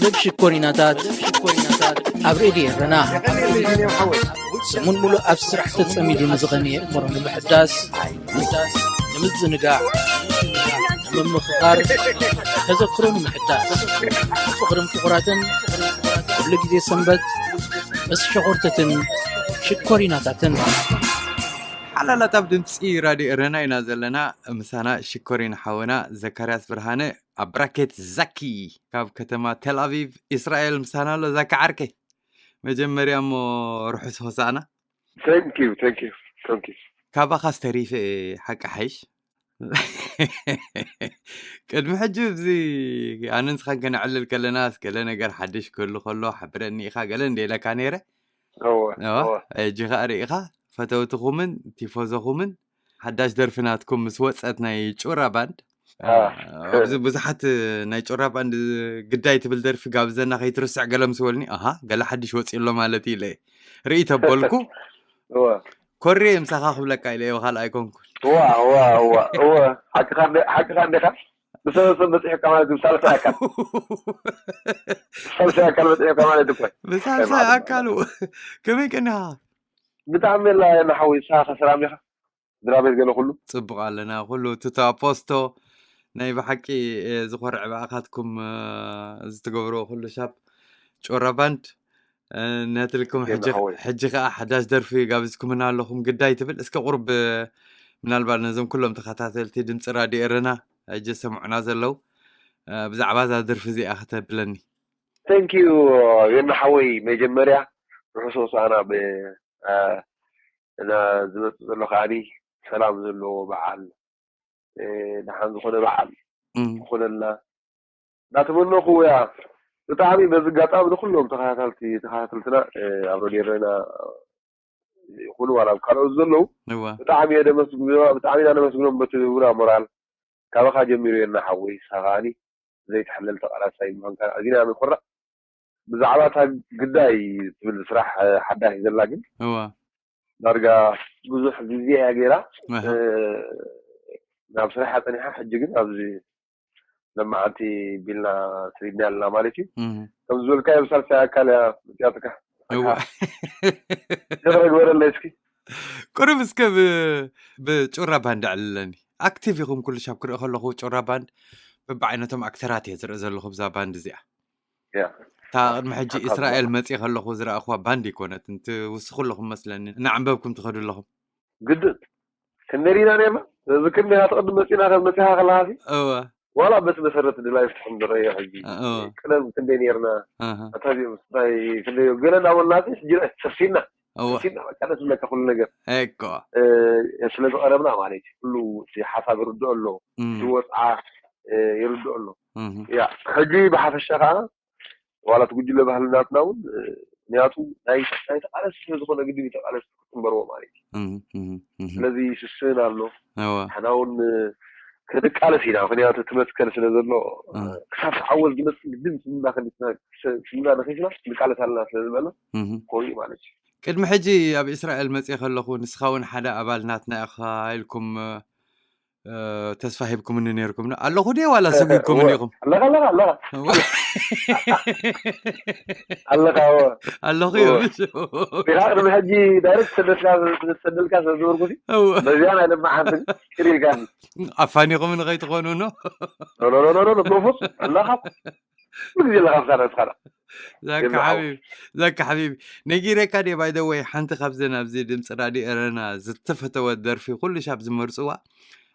መደብ ሽኮሪናታት ኣብ ሬድዮ ኤረና። ሰሙን ሙሉእ ኣብ ስራሕ ተጸሚዱ ንዝቐነየ እምሮ ንምሕዳስ፣ ንምዝንጋዕ፣ ንምምኽኻር፣ ተዘክሮ ንምሕዳስ፣ ፍቕርን ፍቑራትን፣ ኩሉ ግዜ ሰንበት ምስ ሸኾርተትን ሽኮሪናታትን። ሓላላት ኣብ ድምፂ ራድዮ ኤረና ኢና ዘለና። ምሳና ሽኮሪን ሓውና ዘካርያስ ብርሃነ ኣብ ብራኬት ዛኪ ካብ ከተማ ቴል ኣቪቭ እስራኤል ምሳና ኣሎ። ዛኪ ዓርከይ፣ መጀመርያ እሞ ርሑስ ሆሳዕና። Thank you, thank you, thank you. ካባኻስ ተሪፈ እየ፣ ሓቂ ሓይሽ። ቅድሚ ሕጂ እዚ ኣነ ንስኻን ከነዕልል ከለና፣ ገለ ነገር ሓድሽ ክህሉ ከሎ ሓብረኒ ኢኻ፣ ገለ እንደ ኢለካ ነይረ። እወ እወ፣ እወ ሕጂ ኸኣ ርኢኻ፣ ፈተውትኹምን ቲፎዞኹምን ሓዳሽ ደርፊ ናትኩም ምስ ወጸት፣ ናይ ጩራ ባንድ፣ አ። ኣብዚ ብዙሓት ናይ ጩራ ባንድ ግዳይ ትብል ደርፊ ጋብዘና ከይትርስዕ ገለ ምስ በሉኒ፣ ኣሃ፣ ገለ ሓድሽ ወጺኡ ኣሎ ማለት እዩ ኢለ እየ ርኢ ተበልኩ። እወ ኮሬ ምሳኻ ክብለካ ኢለ እየ፣ ካልእ ኣይኮንኩን። እዋ እዋ እዋ እወ ሓቅኻ እንደ- ሓቅኻ እንዲኻ። ብሰበሰብ በፂሕካ ማለት እዩ። ብሳልሳይ ኣካል ብሳልሳይ ኣካል በፂሕካ ማለት እኮ እዩ። ብሳልሳይ ማለት ኣካሉ። ከመይ ቀኒኻ? ብጣዕሚ ላ ናሓዊ ንስኻ ከሰላም ኢኻ። ድራቤት ገለ ኩሉ ጽቡቕ ኣለና። ኩሉ ቱታ ፖስቶ ናይ ብሓቂ፣ እ፣ ዝኾርዕ ብኣኻትኩም፣ እ፣ እዚ ትገብርዎ ኩሉ ሻብ ጮራ ባንድ፣ እ፣ ነትልኩም። ሕጂ የናሓወይ ሕጂ ከኣ ሓዳሽ ደርፊ ጋብዝኩምና ኣለኹም ግዳይ ትብል። እስከ ቁርብ፣ እ፣ ምናልባት ነዞም ኩሎም ተኸታተልቲ ድምፂ ራድዮ ኤረና ሕጂ ሰምዑና ዘለዉ፣ እ፣ ብዛዕባ እዛ ደርፊ እዚኣ ከተብለኒ። Thank you የናሓወይ። መጀመርያ ርሑስ ሆሳዕና ብ እ፣ እና ዝመጽእ ዘሎ ከዓኒ ሰላም ዘለዎ በዓል፣ እ፣ ደሓን ዝኾነ በዓል እም፣ ይኹነልና እናተመነኹ እያ። ብጣዕሚ በዚ ኣጋጣሚ ንኩሎም ተኸታተልቲ ተኸታተልትና፣ እ፣ ኣብ ሬድዮ ኤረና ይኹኑ ዋላ ኣብ ካልኦት ዘለዉ እወ ብጣዕሚ እየ ደመስግኖ ብጣዕሚ ኢና ነመስግኖም በቲ ህቡና ሞራል። ካባኻ ጀሚሩ የናሓወይ፣ ንስኻ ከዓኒ ዘይትሕለል ተቓላሳይ ምዃንካ ኣዚና ንኮርዕ። ብዛዕባ እታ ግዳይ ትብል ስራሕ፣ እ፣ ሓዳሽ ዘላ ግን እወ ዳርጋ ብዙሕ ግዜ እያ ገይራ፣ ኣሃ እ፣ ናብ ስራሓ ጸኒሓ። ሕጂ ግን ኣብዚ ለማዓንቲ ቢልና ሰዲድና ኣለና ማለት እዩ። እም፣ ከም ዝበልካዮ ብሳልሳይ ኣካል እያ መጽያትካ። እወ ይቕረ ግበረለይ እስኪ። ቁሩብ እስከ ብ- ብጩራ ባንድ ኣዕልለኒ። ኣክቲቭ ኢኹም ኩሉ ሻብ ክርኢ ከለኹ ጩራ ባንድ በብዓይነቶም ኣክተራት እየ ዝርኢ ዘለኹ ብዛ ባንድ እዚኣ። ያ እታ ቅድሚ ሕጂ ሓቃ እስራኤል ዝበልካ። መፅእ ከለኹ ዝረኣኹዋ ባንድ ይኮነት፣ እንትውስኹ ኣለኹም መስለኒ፣ እናዓንበብኩም ትኸዱ ኣለኹም። ግድን ክንደይ ዲና ነርና? እዚ ክንደይ ኣትቕድም መፂና ከም መፂኻ ከለኻ ሲ እወ ዋላ በቲ መሰረት ድላይ ፍትሕም ዝረዮ ሕጂ እወ ቅደም ክንደይ ነርና? ኣሃ ኣታ እዚኦም ስታይ ክንደይ ገለ እንዳበልና ሲ ሕጂ ሰፊና እወ ሰፊና በቃ ደስ ዝብለካ ኩሉ ነገር እኮ እ፣ ስለ ዝቐረብና ማለት እዩ። ኩሉ እቲ ሓሳብ ይርድኦ ኣሎ፣ እም፣ እቲ ወፅዓ እ፣ ይርድኦ ኣሎ። እም፣ ያ ሕጂ ብሓፈሻ ከዓ ዋላ እቲ ጉጅለ ባህልናትና እውን እ፣ ምክንያቱ ናይ ናይ ተቃለስቲ ስለ ዝኾነ ግድን እዩ ተቃለስቲ ክትንበርዎ ማለት እዩ። እም፣ እም፣ እም፣ ስለዚ ስስን ኣሎ እወ ንሕና እውን እ፣ ክንቃለስ ኢና። ምክንያቱ እቲ መትከል ስለ ዘሎ እ፣ እም፣ ክሳብ ተዓወት ዝመፅእ ግድን ስምና ከሊስና ስምና ነኺስና ንቃለስ ኣለና ስለ ዝበለ እም። ኮይኑ ማለት እዩ። ቅድሚ ሕጂ ኣብ እስራኤል መፅእ ከለኹ ንስኻ እውን ሓደ ኣባል ናትና ኢኻ ኢልኩም እ፣ ተስፋ ሂብኩምኒ ነይርኩም ኣለኹ ድየ ዋላ ሰጒግኩምኒ ኢኹም? ኣለኻ ኣለኻ ኣለኻ እወ። ኣለኻ እወ ኣለኹ እወ። ይብል። ዲኻ ቅድሚ ሕጂ ዳይሬክት ሰደልካ ሰደልካ ስለ ዝነበርኩ ሲ እወ። በዚኣ ናይ ለማዓንቲ ቅር ኢልካኒ። ኣፋኒኹም ንኸይትኾኑ ኖ። ኖ ኖ ኖ ኖ ኖ ኖ ኖ ኣለኻ ኩሉ ግዜ ኣለኻ ምሳና ንስኻና ዛካ የብልሓው። ሓቢቢ ዛካ ሓቢቢ ነጊረካ ድየ ባይ ዘ ወይ ሓንቲ ካብዘን ኣብዚ ድምፂ ራድዮ ኤረና ዝተፈተወት ደርፊ ኩሉ ሻብ ዝመርፅዋ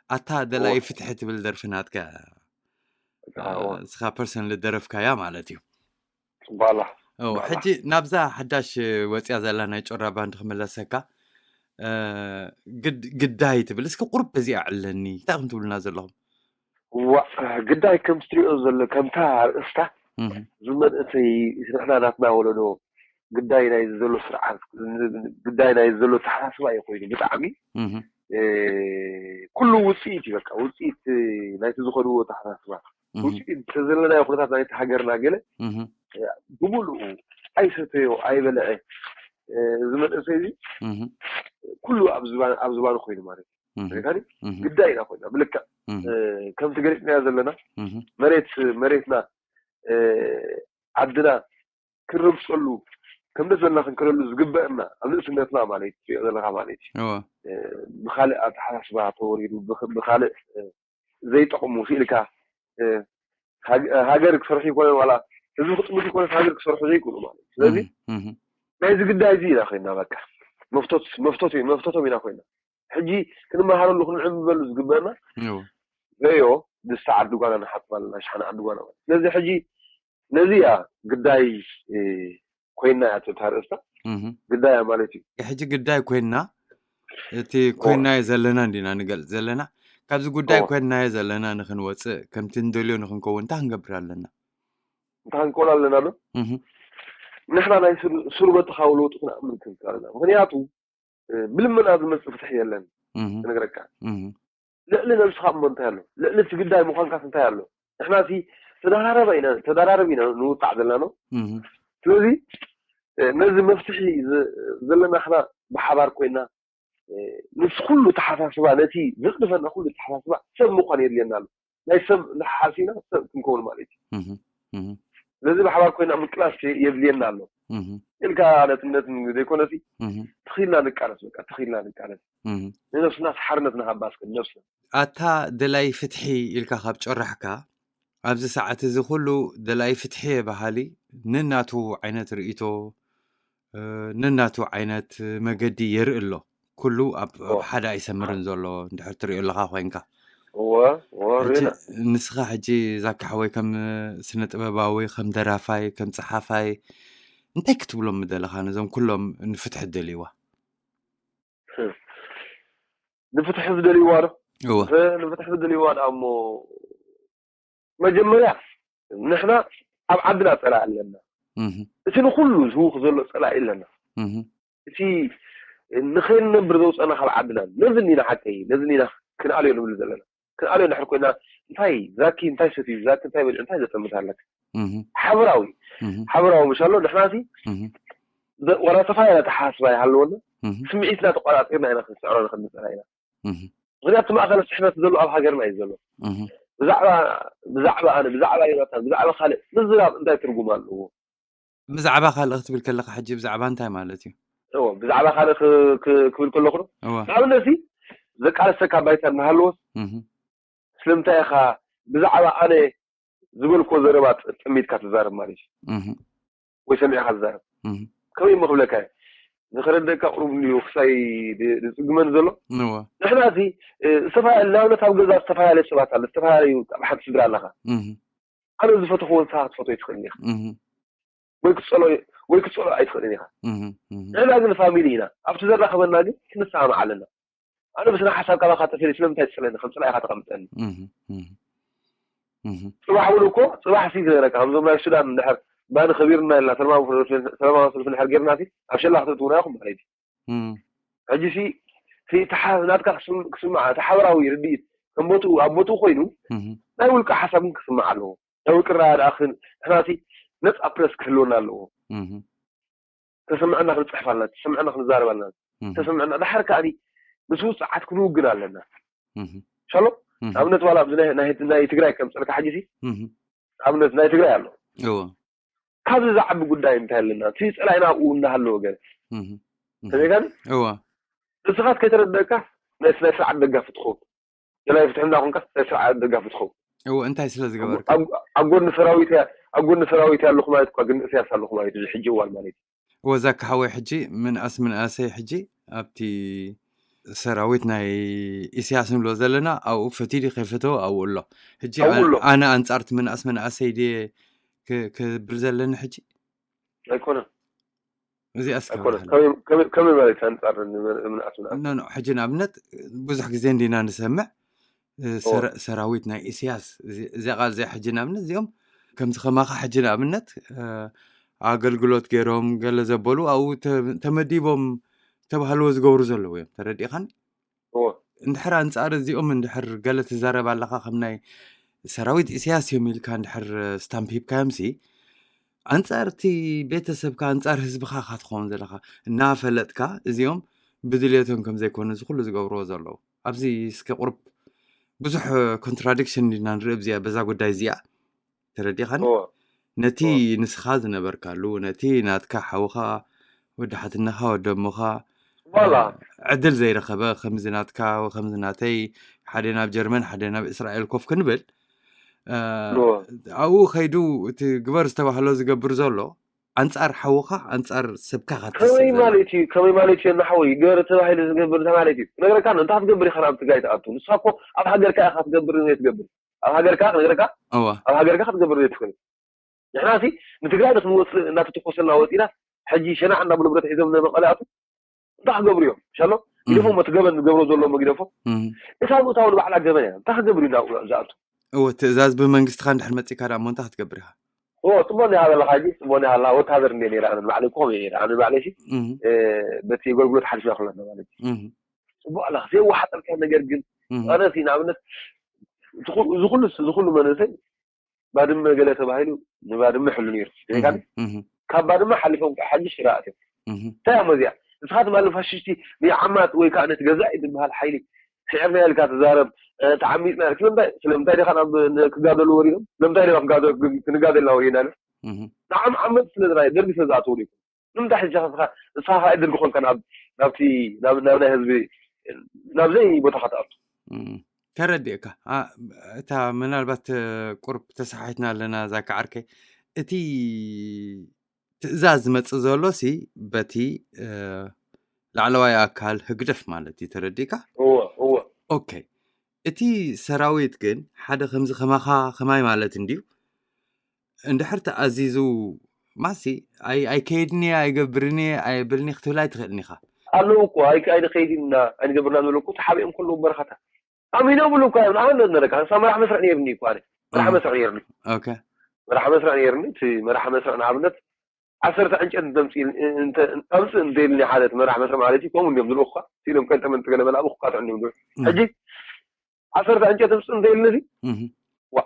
ኣታ ደላይ እወ። ፍትሒ ትብል ደርፊ ናትካ እወ። እስኻ ፐርሰን ዝደረፍካያ ማለት እዩ። ባላ እወ ባላ። ሕጂ ናብዛ ሓዳሽ ወፅያ ዘላ ናይ ጮራ ባንድ ክምለሰካ እ፣ ግድ- ግዳይ ትብል እስኪ ቁርብ እዚኣ ዕለኒ እንታይ ከም ትብሉና ዘለኹም? ዋ ግዳይ ከም ትሪኦ ዘሎ ከምታ ኣርእስታ እህ፣ እዚ መንእሰይ ንሕና ናትና ወለዶ ግዳይ ናይ ዘሎ ስርዓት ግዳይ ናይ ዘሎ ተሓሳስባ እዩ ኮይኑ ብጣዕሚ እህ፣ እ፣ ኩሉ ውፅኢት እዩ በቃ ውፅኢት ናይቲ ዝኸድዎ ተሓሳስባ እህ፣ ውፅኢት ዘለናዮ ኩነታት ናይቲ ሃገርና ገለ እህ፣ ብምሉኡ ኣይሰተዮ ኣይበልዐ እ፣ እዚ መንእሰይ እዚ እህ፣ ኩሉ ኣብ ዝባን ኣብ ዝባኑ ኮይኑ ማለት እዩ እህ፣ ሪካኒ እህ፣ ግዳይ ኢና ኮይና ብልክዕ እህ፣ እ፣ ከምቲ ገሊፅናዮ ዘለና እህ፣ መሬት መሬትና እ፣ ዓድና ክንረግፀሉ ከም ደስ ዘለና ክንክለሉ ዝግበአና ኣብ ንእስነትና ማለት እዩ ዘለካ ማለት እዩ። ብካልእ ኣተሓሳስባ ተወሪሩ ብካልእ ዘይጠቕሙ ስኢልካ ሃገር ክሰርሑ ይኮነ ዋላ ህዝቢ ክጥምቱ ይኮነ ሃገር ክሰርሑ ዘይክእሉ ማለት እዩ። ስለዚ ናይዚ ግዳይ እዚ ኢና ኮይና በቃ መፍቶት መፍቶት መፍቶቶም ኢና ኮይና ሕጂ ክንመሃረሉ ክንዕምበሉ ዝግበአና ዘዮ ድስቲ ዓዲ ጓና ንሓፅብ ኣለና ሻሓነ ዓዲ ጓና ማለት ስለዚ ሕጂ ነዚ እያ ግዳይ ኮይና እያ ትብታ ርእስታ ግዳይ እያ ማለት እዩ። ሕጂ ግዳይ ኮይና እቲ ኮይናዮ ዘለና እንዲና ንገልፅ ዘለና። ካብዚ ጉዳይ ኮይናዮ ዘለና ንክንወፅእ ከምቲ ንደልዮ ንክንከውን እንታይ ክንገብር ኣለና? እንታይ ክንከውን ኣለና ዶ ንሕና ናይ ስሩ በተኻዊ ለውጢ ክንኣምን ክንከልና ምክንያቱ ብልመና ዝመፅእ ፍትሒ የለን። ክነግረካ ልዕሊ ነብስኻ እሞ እንታይ ኣሎ? ልዕሊ እቲ ግዳይ ምዃንካስ እንታይ ኣሎ? ንሕና ሲ ተደራረበ ኢና ተደራረብ ኢና ንውጣዕ ዘለና ነው። ስለዚ ነዚ መፍትሒ ዘለና ክና ብሓባር ኮይና ምስ ኩሉ ተሓሳስባ ነቲ ዘፅድፈና ኩሉ ተሓሳስባ ሰብ ምዃን የድልየና ኣሎ። ናይ ሰብ ሓሲና ሰብ ክንከውን ማለት እዩ። ስለዚ ብሓባር ኮይና ምቅላስ የድልየና ኣሎ። ኢልካ ነትነት ዘይኮነሲ ትኽኢልና ንቃለስ በቃ ትኽኢልና ንቃለስ ንነብስና ሓርነት ንሃባ እስከ ንነብስና። ኣታ ደላይ ፍትሒ ኢልካ ካብ ጨራሕካ ኣብዚ ሰዓት እዚ ኩሉ ደላይ ፍትሒ በሃሊ ንናቱ ዓይነት ርእይቶ ንናቱ ዓይነት መገዲ የርኢ ኣሎ። ኩሉ ኣብ ሓደ ኣይሰምርን ዘሎ እንድሕር ትሪኦ ኣለኻ ኮይንካ ንስኻ ሕጂ ዛካሕወይ ከም ስነ ጥበባዊ ከም ደራፋይ ከም ፀሓፋይ እንታይ ክትብሎም ምደለኻ ነዞም ኩሎም ንፍትሒ ደልይዋ ንፍትሒ ዝደልይዋ ዶ ንፍትሒ ዝደልይዋ ዳ እሞ መጀመርያ ንሕና ኣብ ዓድና ፀላኢ ኣለና። እቲ ንኩሉ ዝህውኽ ዘሎ ፀላኢ ኣለና። እቲ ንኸይንነብር ዘውፀና ካብ ዓድና ነዚ ኒና ሓቀይ ነዚ ኒና ክንኣልዮ ንብል ዘለና ክንኣልዮ ንድሕር ኮይና እንታይ ዛኪ እንታይ ሰትዩ ዛኪ እንታይ በልዑ እንታይ ዘጠምት ኣለካ ሓበራዊ ሓበራዊ ምሻሎ ንሕና ሲ ዋላ ተፈላለየ ተሓሳስባ ይሃለወና ስምዒትና ተቆፃፂርና ኢና ክንስዕሮ ንኽእል ንፀላ ኢና ምክንያቱ ማእኸለ ስሕነት ዘሎ ኣብ ሃገርና እዩ ዘሎ። ብዛዕባ ብዛዕባ ኣነ ብዛዕባ ዮናታን ብዛዕባ ካልእ ምዝራብ እንታይ ትርጉም ኣለዎ? ብዛዕባ ካልእ ክትብል ከለካ ሕጂ ብዛዕባ እንታይ ማለት እዩ? ብዛዕባ ካልእ ክብል ከለኩ ንኣብነት ዘቃለሰካ ባይታ እናሃለወስ ስለምንታይ ኢኻ ብዛዕባ ኣነ ዝበልኮ ዘረባ ጠሚትካ ትዛረብ ማለት እዩ። ወይ ሰሚዕካ ትዛረብ ከመይ እሞ ክብለካ እየ ንክረደካ ቅሩብ እንድዩ ክሳይ ዝፅግመኒ ዘሎ ንሕና እዚ ዝተፈላለዩ ንኣብነት ኣብ ገዛ ዝተፈላለዩ ሰባት ኣለ ዝተፈላለዩ ኣብ ሓንቲ ስድራ ኣለካ ኣነ ዝፈተኽዎ ንስኻ ክትፈትዎ ኣይትኽእልን ኢኻ ወይ ክትፀሎ ወይ ክትፀሎ ኣይትኽእልን ኢኻ ንሕና ግን ፋሚሊ ኢና ኣብቲ ዘራኸበና ግን ክንሰማማዕ ኣለና ኣነ ብስነ ሓሳብ ካባኻ ተፈልየ ስለምንታይ ትፅለኒ ከም ፅላኢኻ ተቐምጠኒ ፅባሕ እውን እኮ ፅባሕ ሲ ክነግረካ ከምዞም ናይ ሱዳን እንድሕር ባኒ ከቢርና ኢልና ሰላማዊ ሰልፊ እንድሕር ጌርና ሲ ኣብ ሸላ ክትእትውና ኢኹም ማለት እዩ ሕጂ ሲ ናትካ ክስማዕ እቲ ሓበራዊ ርድኢት ከም ቦትኡ ኣብ ቦትኡ ኮይኑ ናይ ውልቀ ሓሳብ ግን ክስማዕ ኣለዎ ናይ ውልቀ ራያ ደኣ ንሕና ሲ ነፃ ፕረስ ክህልወና ኣለዎ ተሰምዐና ክንፅሕፍ ኣለና ተሰምዐና ክንዛረብ ኣለና ተሰምዐና ድሓር ከዓኒ ምስ ውፅዓት ክንውግን ኣለና ሻሎ ኣብነት ዋላ ኣብዚ ናይ ትግራይ ከምፀልካ ሕጂ ሲ ኣብነት ናይ ትግራይ ኣሎ ካብዚ ዝዓቢ ጉዳይ እንታይ ኣለና እቲ ፀላኢና ኣብኡ እናሃለወ ገለ ከመይ ንስኻት ከይተረደእካ ናይ ስርዓት ደጋፊ ትኸውን ደላይ ፍትሒ እንዳኾንካ ናይ ስርዓት ደጋፊ ትኸውን እዎ እንታይ ስለ ዝገበርካ ኣብ ጎኒ ሰራዊት እያ ኣብ ጎኒ ሰራዊት እያ ኣለኹ ማለት እኳ ግን እስያስ ኣለኹ ማለት እዩ ሕጂ እዋን ማለት እዩ ወዛ ካሕወይ ሕጂ ምንኣስ ምንኣሰይ ሕጂ ኣብቲ ሰራዊት ናይ ኢስያስ ንብሎ ዘለና ኣብኡ ፈትዩ ድዩ ከይፈተወ ኣብኡ ኣሎ ሕጂ ኣነ ኣንጻርቲ ምንኣስ ምንኣሰይ ድየ ክብል ዘለኒ ሕጂ ኣይኮነን እዚኣ ከመይ ማለት ኣንጻር ምንኣስ ምንኣስ ሕጂ ንኣብነት ብዙሕ ግዜ እንዲና ንሰምዕ ሰራዊት ናይ ኢስያስ እዚኣ ቃል እዚኣ ሕጂ ንኣብነት እዚኦም ከምዚ ከማኻ ሕጂ ንኣብነት ኣገልግሎት ገይሮም ገለ ዘበሉ ኣብኡ ተመዲቦም ተባህልዎ ዝገብሩ ዘለዉ እዮም ተረዲእኻን እንድሕር ኣንጻር እዚኦም እንድሕር ገለ ትዛረብ ኣለኻ ከም ናይ ሰራዊት ኢስያስ እዮም ኢልካ እንድሕር ስታምፕ ሂብካዮም ሲ ኣንጻር እቲ ቤተሰብካ ኣንጻር ህዝብኻ ኢኻ ትኸውን ዘለኻ እናፈለጥካ እዚኦም ብድልየቶም ከም ዘይኮኑ እዚ ኩሉ ዝገብርዎ ዘለዉ ኣብዚ እስከ ቁርብ ብዙሕ ኮንትራዲክሽን ኢና ንርኢ ብዚኣ በዛ ጉዳይ እዚኣ ተረዲኻኒ ነቲ ኦ ንስኻ ዝነበርካሉ፣ ነቲ ናትካ ሓውኻ፣ ወዲ ሓትነኻ፣ ወዲ ኣሞኻ፣ እ፣ ዋላ ዕድል ዘይረኸበ፣ ከምዚ ናትካ፣ ከምዚ ናተይ፣ ሓደ ናብ ጀርመን፣ ሓደ ናብ እስራኤል ኮፍ ክንብል፣ እ፣ ኖ ኣብኡ ከይዱ እቲ ግበር ዝተባህሎ ዝገብር ዘሎ፣ ኣንጻር ሓውኻ፣ ኣንጻር ሰብካ ከመይ ክትስእ ዘላ። ማለት እዩ? ከመይ ማለት እዩ? እናሓወይ ገር ተባሂሉ ዝገብር እንታይ ማለት እዩ? ነገረካ እንታይ ክትገብር ኢኻ ናብ ትግራይ ትኣቱ? ንስኻ እኮ ኣብ ሃገርካ ኢኻ ክትገብር፣ ወይ ትገብር ኣብ ሃገርካ ክነግረካ፣ እዋ። ኣብ ሃገርካ ክትገብር ወይ ትኽእል። ንሕና ሲ ንትግራይ ንክንወፅእ እናተተኮሰልና ወፂና፣ ሕጂ ሸናዕ እናብሉ ብረት ሒዞም ንመቐለ ኣቱ እንታይ ክገብሩ እዮም? ሻሎ ግደፎም፣ እህ፣ እቲ ገበን ዝገብሮ ዘሎ መግደፎ። እህ፣ እታ ምእታው ንባዕላ ገበን እያ። እንታይ ክገብር እዩ ናብኡ ዝኣቱ? እወ፣ ትእዛዝ ብመንግስትኻ እንድሕር መፂካ ደኣ እሞ እንታይ ክትገብር ኢኻ? ኦ፣ ጽቡቅ እንዲኻ ዘለኻ ሕጂ፣ ጽቡቅ እንዲኻ ኣለኻ። ወታደር እንደ ነይረ፣ ኣነ ንባዕለይ ኮም እየ ነይረ። ኣነ ንባዕለይ ሲ እህ፣ እ፣ በቲ የገልግሎት ሓሊፍና ከለና ማለት እዩ። እህ፣ ጽቡቅ ኣለኻ፣ ዘየወሓጠልካ ነገር ግን እህ፣ ኣነ ሲ ንኣብነት እዚ ኩ- እዚ ኩሉ እዚ ኩሉ መንእሰይ ባድመ ገለ ተባሂሉ ንባድመ ሕሉ ነይሩ። ጌጋ እህ፣ እህ፣ ካብ ባድመ ሓሊፎም ከዓ ሕጂ ሽረ ኣትዮም። እህ፣ እንታይ እሞ እዚኣ? ንስኻ ትማሊ ፋሽስቲ ንዓማት ወይ ከዓ ነቲ ገዛኢ ዝበሃል ሓይሊ ስዒርና ኢልካ ትዛረብ፣ እ፣ ተዓሚፅና ኢልካ። ስለምንታይ? ስለምንታይ ዲኻ ናብ ን-፣ ክጋደሉ ወሪዶም? ስለምንታይ ዲኻ ክጋደ-፣ ክንጋደልና ወሪድና ኢሎም? እህ። ንዓም ዓመት ስለ ዝረኣዩ፣ ደርጊ ስለ ዝኣተዉ ኢሎም። ንምንታይ ሕጂ ኢኻ ንስኻ፣ ንስኻ ኸኣ ዕድል ክኾንካ ናብ፣ ናብቲ፣ ናብ፣ ናብ ናይ ህዝቢ፣ ናብ ዘይ ቦታኻ ትኣቱ? እም፣ ተረዲእካ። ኣ፣ እታ ምናልባት፣ እ፣ ቁሩብ ተሰሓሒትና ኣለና ዛኪ ዓርከይ። እቲ ትእዛዝ ዝመጽእ ዘሎ ሲ በቲ፣ እ፣ ላዕለዋይ ኣካል ህግደፍ ማለት እዩ፣ ተረዲእካ? እወ፣ እወ። ኦኬ። እቲ ሰራዊት ግን ሓደ ከምዚ ከማኻ ከማይ ማለት እንድዩ። እንድሕር ተኣዚዙ ማሲ ኣይ-፣ ኣይከይድን እየ፣ ኣይገብርን እየ፣ ኣየብልን እየ ክትብል ኣይትኽእልን ኢኻ። ኣለዉ እኮ፣ ኣይ-፣ ኣይንኸይድን ኢና፣ ኣይንገብርና ንብሉ እኮ፣ ተሓቢኦም ከለዉ በረኻታ። ኣሚኖምሉ እኮ እዮም። ንኣብነት ንረካ፣ ንሳ መራሕ መስርዕ ነይርኒ እኮ ኣነ። መራሕ እ፣ መስርዕ ነይርኒ። ኦኬ። መራሕ መስርዕ ነይርኒ። እቲ መራሕ መስርዕ ንኣብነት ዓሰርተ ዕንጨት እንተምጽእ፣ እንተ-፣ ኣምጽእ እንተኢልኒ ሓደ እቲ መራሕ መስርዕ ማለት እዩ፣ ከምኡ እንዲዮም ዝልእኹኻ። ኢሎም ቀንጠመንጢ ገለ መላእኹ ክቃጥዑ እንዲዮም ዝልእኹ። እ፣ ሕጂ ዓሰርተ ዕንጨት ኣምጽእ እንተኢልኒ እዚ፣ እህ፣ ዋ፣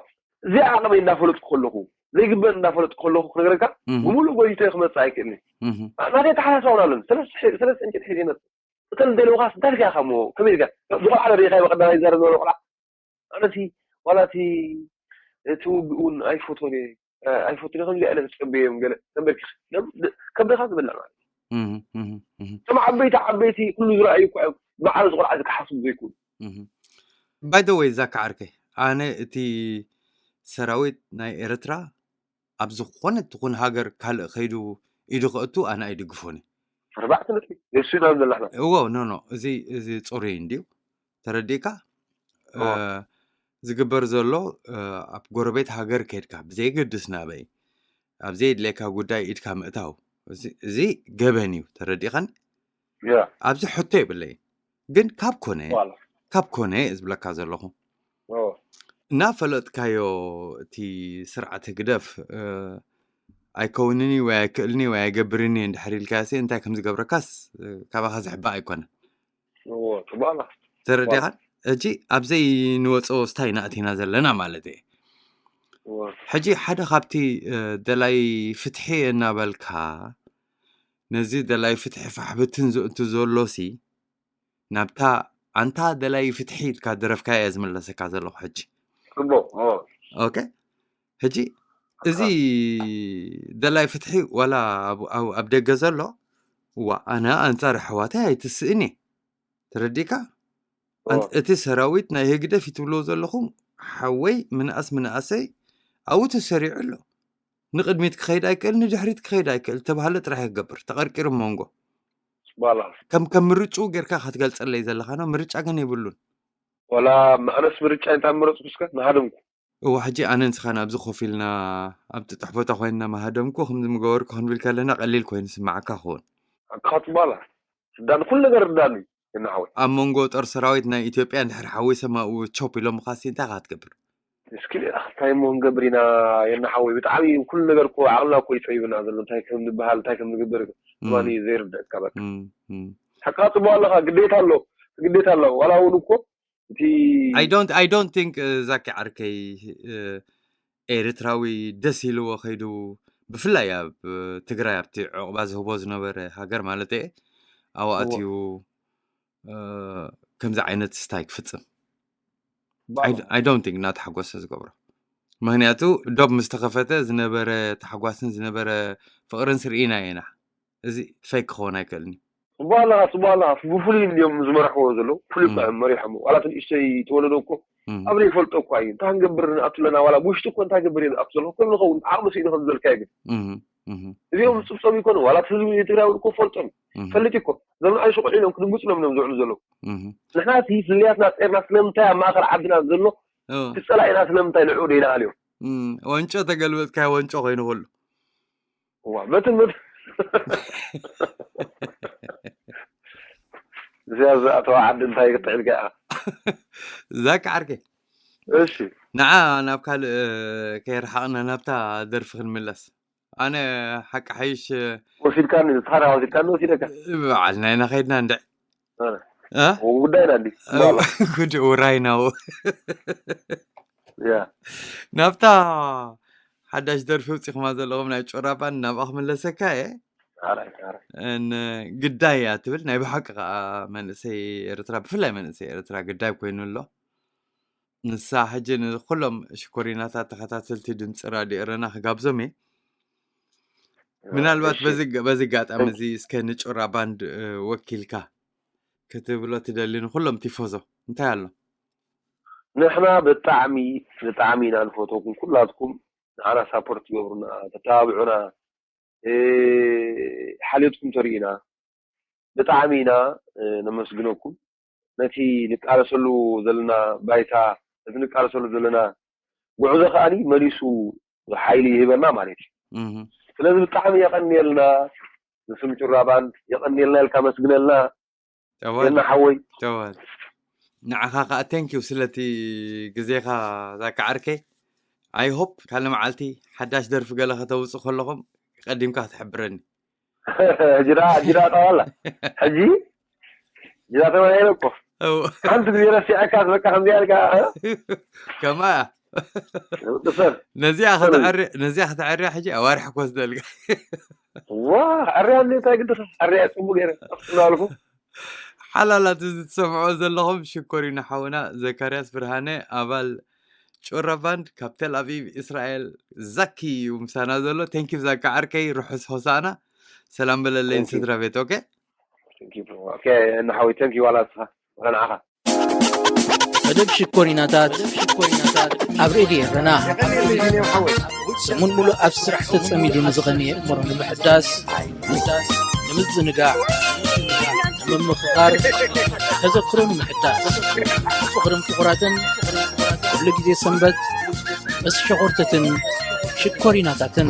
እዚኣ ዓቕመይ እንዳፈለጥኩ ከለኹ፣ ዘይግበን እንዳፈለጥኩ ከለኹ ክነግረካ፣ እህ፣ ብምሉእ ጎይቶይ ክመጽእ ኣይክእልን። እህ፣ ናተይ ኣተሓሳስባ እውን ኣለኒ። ሰለስተ ሒ-፣ ሰለስተ ዕንጨት ሒዘ ይመጽእ። እተን እንተልኡኻስ እንታይ ኢልካ ኢኻ እሞ? ከመይ ኢልካ? ብቆልዓ ዶ ርኢኻዮ? ቀዳማይ ይዛረብ ዝነበረ ቆልዓ። ኣነሲ ዋላ እቲ፣ እቲ ውግእ እውን ኣይፈትዎን እየ። እ፣ ኣይፈቱን እየ። ከምዚ ኣለ ዝጸበዮም ገለ ተንበርኪኽ። ለም-፣ ድ-፣ ከብድኻ ዝበልዕ ማለት እዩ። እህ፣ እህ፣ እህ። እቶም ዓበይቲ፣ ዓበይቲ ኩሉ ዝረኣዩ እኮ እዮም። ብዓል እዚ ቆልዓ እዚ ክሓስቡ ዘይክእሉ። እህ። By the way፣ ዛኪ ዓርከይ፣ ኣነ እቲ ሰራዊት ናይ ኤርትራ ኣብ ዝኾነት ትኹን ሃገር ካልእ ከይዱ ኢዱ ከእቱ ኣነ ኣይድግፎን እየ። ኣርባዕተ ነጥቢ። ንሱ ኢና ዘለና። እዎ፣ ኖ፣ ኖ፣ እዚ፣ እዚ ጽሩይ እንድዩ። ተረዲእካ? እ፣ እዎ። ዝግበር ዘሎ፣ እ፣ ኣብ ጎረቤት ሃገር ከይድካ፣ ብዘየገድስ ናበይ፣ ኣብ ዘየድልየካ ጉዳይ ኢድካ ምእታው፣ እዚ፣ እዚ ገበን እዩ። ተረዲእካን? ያ። ኣብዚ ሕቶ የብለይን። ግን ካብ ኮነ፣ ዋላ። ካብ ኮነ እየ ዝብለካ ዘለኹ። ኦ። እናፈለጥካዮ እቲ ስርዓት ህግደፍ፣ እ፣ ኣይከውንን እዩ ወይ ኣይክእልን እዩ ወይ ኣይገብርን እዩ እንድሕር ኢልካዮ፣ እንታይ ከም ዝገብረካስ፣ እ፣ ካባኻ ዝሕባእ ኣይኮነን። እዎ፣ ጽቡቕ ኣላ። ተረዲኻን? ሕጂ ኣብ ዘይንወጾ ስታይ ኢና ኣቲና ዘለና ማለት እየ። እዎ። ሕጂ ሓደ ካብቲ፣ እ፣ ደላይ ፍትሒ እናበልካ፣ ነዚ ደላይ ፍትሒ ፋሕብትን ዘእቱ ዘሎሲ፣ ናብታ ኣንታ ደላይ ፍትሒ ኢልካ ደረፍካያ እየ ዝምለሰካ ዘለኹ ሕጂ። ጽቡቕ፣ እዎ። ኦኬ። ሕጂ እዚ ኣካ። ደላይ ፍትሒ ዋላ ኣብ፣ ኣብ፣ ኣብ ደገ ዘሎ፣ እዋ፣ ኣነ ኣንጻር ኣሕዋተይ ኣይትስእን እየ። ተረዲእካ? ኣን-፣ እዎ። እቲ ሰራዊት ናይ ህግደፍ እዩ ትብልዎ ዘለኹም፣ ሓወይ ምንኣስ ምንኣሰይ ኣብኡ ተሰሪዑ ኣሎ። ንቕድሚት ክኸይድ ኣይክእል፣ ንድሕሪት ክኸይድ ኣይክእል፣ ተባህለ ጥራሕ ክገብር፣ ተቐርቂሩ መንጎ። ዋላ። ከም፣ ከም ምርጭኡ ጌርካ ክትገልጸለይ ዘለኻ ነው፣ ምርጫ ግን የብሉን። ዋላ፣ ኣነስ ምርጫ እንታይ ምረጽኩ እስከ፣ ንሃደምኩ። እዋ፣ ሕጂ ኣነ ንስኻን ኣብዚ ኮፍ ኢልና፣ ኣብ ጥጡሕ ቦታ ኮይንና ምሃደምኩ፣ ከምዚ ምገበርኩ ክንብል ከለና ቀሊል ኮይኑ ስምዓካ ክኸውን። ኣካ ጽቡቕ ኣላ። ርዳኒ፣ ኩሉ ነገር ርዳኒ፣ የናሓወይ። ኣብ መንጎ ጦር ሰራዊት ናይ ኢትዮጵያ እንድሕር ሓዊሶም ኣብኡ ቾፕ ኢሎምኻሲ እንታይ ኢኻ ክትገብር? እስኪ እንታይ እሞ ክንገብር ኢና፣ የናሓወይ? ብጣዕሚ ኩሉ ነገር እኮ ዓቕልና እኮ እዩ ጸቢቡና ዘሎ። እንታይ ከም ዝበሃል፣ እንታይ ከም ዝግበር እም። ከማን እዩ ዘይርደኣካ በቃ። እም፣ እም። ሓቃ ጽቡቕ ኣለኻ፣ ግዴታ ኣሎ፣ ግዴታ ኣሎ። ዋላ እውን እኮ እቲ I don't፣ I don't think፣ እ፣ ዛኪ ዓርከይ፣ እ፣ ኤርትራዊ ደስ ኢልዎ ከይዱ፣ ብፍላይ ኣብ፣ እ፣ ትግራይ ኣብቲ ዕቑባ ዝህቦ ዝነበረ ሃገር ማለት እየ፣ ኣብኡ እዎ። ኣትዩ፣ እ፣ ከምዚ ዓይነት ስታይ ክፍጽም። ባባ። I፣ I don't think እናተሓጎሰ ዝገብሮ። ምክንያቱ ዶብ ምስ ተኸፈተ ዝነበረ ታሕጓስን ዝነበረ ፍቕርን ስርኢና ኢና። እዚ ፌክ ክኸውን ኣይክእልን እዩ። ጽቡቕ ኣለኻ፣ ጽቡቕ ኣለኻ። ብፍሉይ እንዲዮም ዝመርሕዎ ዘለዉ፣ ፍሉይ እም። ጥዕም መሪሖም። ዋላ እቲ ንእሽተይ ተወለዶ እኮ እም፣ ኣብ ዘይፈልጦ እኮ እዩ። እንታይ ክንገብር ንኣቱ ኣለና፣ ዋላ ብውሽጢ እኮ እንታይ ክገብር እየ ንኣቱ ዘለኹ፣ ከም ንኸውን ዓቕሚ ስኢኑ ከም ዝዘልካ ይብል። እም፣ እም፣ እዚኦም ጽብጾብ ይኮኑ፣ ዋላ እቲ ህዝቢ ትግራይ እውን እኮ ፈልጦም እም፣ ፈልጥ እኮ። እዞም ንኣይ ሽቑዕ ኢሎም ክድምብጹ ኢሎም እዮም ዝውዕሉ ዘለዉ። እም። ንሕና እቲ ፍልያትና ጸርና ስለምንታይ ኣብ ማእኸል ዓድና ዘሎ ኦ፣ ክጸላኢና ስለምንታይ ንዕኡ ደይንኣልዮም? እም፣ ወንጮ ተገልበጥካዮ ወንጮ ኮይኑ ኩሉ። እዋ፣ መትን መትን። እዚኣ ዝኣተዋ ዓዲ እንታይ ክትጥዕልካ ኢኻ? ዛኪ ዓርከይ፣ እሺ፣ ንዓ ናብ ካልእ ከይረሓቕና ናብታ ደርፊ ክንምለስ። ኣነ ሓቂ ሓይሽ ወሲድካኒ፣ ንስኻ ወሲድካኒ፣ ወሲደካ። በዓልና ኢና ከይድና እንድዕ። ኣነ። እ? ጉዳይና እንዲ። ጉድ ውራይ ናው። ያ። ናብታ ሓዳሽ ደርፊ ውፂኹማ ዘለኹም ናይ ጮራ ባንድ ናብኣ ክምለሰካ እየ። ኣራይ፣ ኣራይ። እን ግዳይ እያ ትብል። ናይ ብሓቂ ከዓ መንእሰይ ኤርትራ፣ ብፍላይ መንእሰይ ኤርትራ ግዳይ ኮይኑ ኣሎ። ንሳ ሕጂ ንኩሎም ሽኮሪናታት ተኸታተልቲ ድምፂ ራድዮ ኤረና ክጋብዞም እየ። ምናልባት እሺ። በዚ በዚ ኣጋጣሚ እዚ እስከ ንጮራ ባንድ እ፣ ወኪልካ ክትብሎ ትደሊ ንኩሎም ቲፎዞ እንታይ ኣሎ? ንሕና ብጣዕሚ ብጣዕሚ ኢና ንፈትወኩም፣ ኩላትኩም ንዓና ሳፖርት ትገብሩና፣ ተተባብዑና፣ እ፣ ሓልዮትኩም ተርእዩና ብጣዕሚ ኢና እ፣ ነመስግነኩም። ነቲ ንቃለሰሉ ዘለና ባይታ፣ ነቲ ንቃለሰሉ ዘለና ጉዕዞ ከዓኒ መሊሱ ሓይሊ ይህበና ማለት እዩ። እህ፣ ስለዚ ብጣዕሚ የቐንየልና፣ ንስም ጩራ ባንድ የቐንየልና ኢልካ መስግነልና። ተዋል የና ሓወይ ተዋል። ንዓኻ ከዓ ቴንኪው ስለቲ ግዜኻ ዛካ ዓርከይ። ኣይ ሆፕ ካልእ መዓልቲ ሓዳሽ ደርፊ ገለ ከተውፅእ ከለኹም ቀዲምካ ክትሕብረኒ። ጅራ ጅራ ጠዋላ ሕጂ ጅራ ተባሂለ እኮ እው፣ ሓንቲ ግዜ ረሲዐካ በቃ ከምዚኣ ኢልካ ከማያ ጥፈር ነዚኣ ከተዕሪ ነዚኣ ከተዕርያ ሕጂ ኣዋርሕ ክወስደልካ። ዋ ዕርያ እንታይ ግድኻ ዕርያ ጽቡቅ ገይረ እናበልኩ ሓላላት እዚ ትሰምዖ ዘለኹም ሽኮሪና ሓውና ዘካርያስ ብርሃነ ኣባል ጩረ ባንድ ካብ ቴል ኣቪቭ እስራኤል ዛኪ እዩ ምሳና ዘሎ። ቴንኪ ዛካ ዓርከይ ርሑስ ሆሳና ሰላም በለለይን Thank you. ስድራ ቤት። ኦኬ ኦኬ እና ሓወይ ተንኪ ዋላ ንስኻ ዋላ ንዓኻ መደብ ሽኮሪናታት ኣብ ሬድዮ ኤረና ሰሙን ሙሉእ ኣብ ስራሕ ተጸሚዱ ንዝቐነየ እምሮ ንምሕዳስ ንምዝንጋዕ ንምምኽኻር ተዘክሮ ንምሕዳስ ፍቕርን ፍቑራትን ኩሉ ግዜ ሰንበት ምስ ሸኾርተትን ሽኮሪናታትን